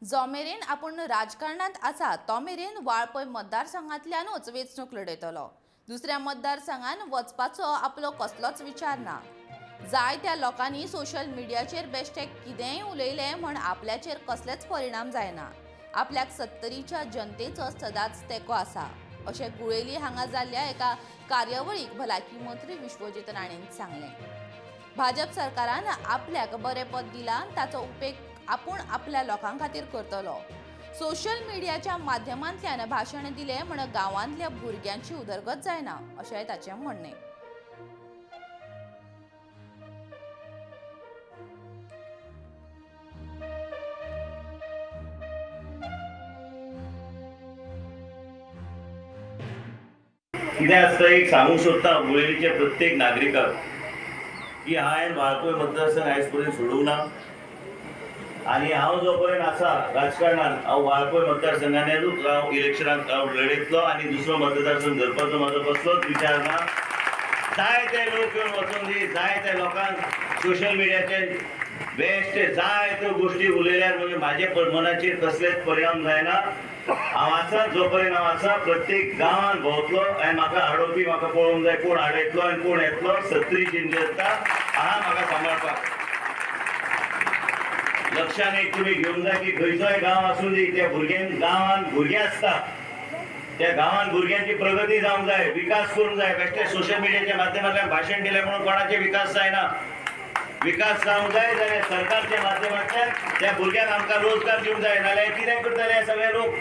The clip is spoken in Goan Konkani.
जो मेरेन आपूण राजकारणांत आसा तो मेरेन वाळपय मतदारसंघांतल्यानूच वेंचणूक लढयतलो. दुसऱ्या मतदारसंघान वचपाचो आपलो कसलोच विचार ना. जायत्या लोकांनी सोशल मिडियाचेर बेश्टे कितेंय उलयलें म्हण आपल्याचेर कसलेच परिणाम जायना. आपल्याक सत्तरीच्या जनतेचो सदांच तेंको आसा अशें गुळेली हांगा जाल्ल्या एका कार्यावळीक भलायकी मंत्री विश्वजीत राणेन सांगलें. भाजप सरकारान आपल्याक बरें पद दिलां, ताचो उपेग आपूण आपल्या लोकां खातीर करतलो. सोशल मिडियाच्या माध्यमांतल्यान भाशण दिलें म्हण गांवांतल्या भुरग्यांची उदरगत जायना अशेंय ताचें म्हणणें. कितें आसता एक सांगूंक सोदता गुळेलीच्या प्रत्येक नागरिकाक की हांवें वाळपय मतदारसंघ आयज पर्यंत सोडूंक ना आनी हांव जो पर्यंत आसा राजकारणांत हांव वाळपय मतदारसंघानूच हांव इलेक्शनाक हांव लडयतलो आनी दुसरो मतदारसंघ धरपाचो म्हाजो कसलोच विचार ना. जाय ते लोक येवन वचून दी, जाय त्या लोकांक सोशल मिडियाचेर बेश्ट जाय त्यो गोश्टी उलयल्यार म्हणजे म्हाजे मनाचेर कसलेच परिणाम जायना. हांव आसा जो पर्यंत हांव आसा प्रत्येक गांवांत भोंवतलो आनी म्हाका हाडोवपी म्हाका पळोवंक जाय कोण हाडयतलो आनी कोण येतलो. सत्तरीची जनता आहा म्हाका सांबाळपाक. लक्षान एक तुमी घेवंक जाय की खंयचोय गांव आसूं दी, त्या भुरग्यांक गांवांत भुरगे आसता, त्या गांवांत भुरग्यांची प्रगती जावंक जाय, विकास करूंक जाय. बेश्टे सोशल मिडियाच्या माध्यमांतल्यान भाशण दिलें म्हणून कोणाचे विकास जायना. विकास जावंक जाय जाल्यार सरकारच्या माध्यमांतल्यान त्या भुरग्यांक आमकां रोजगार दिवंक जाय, नाल्यार कितें करतले हे सगळे लोक?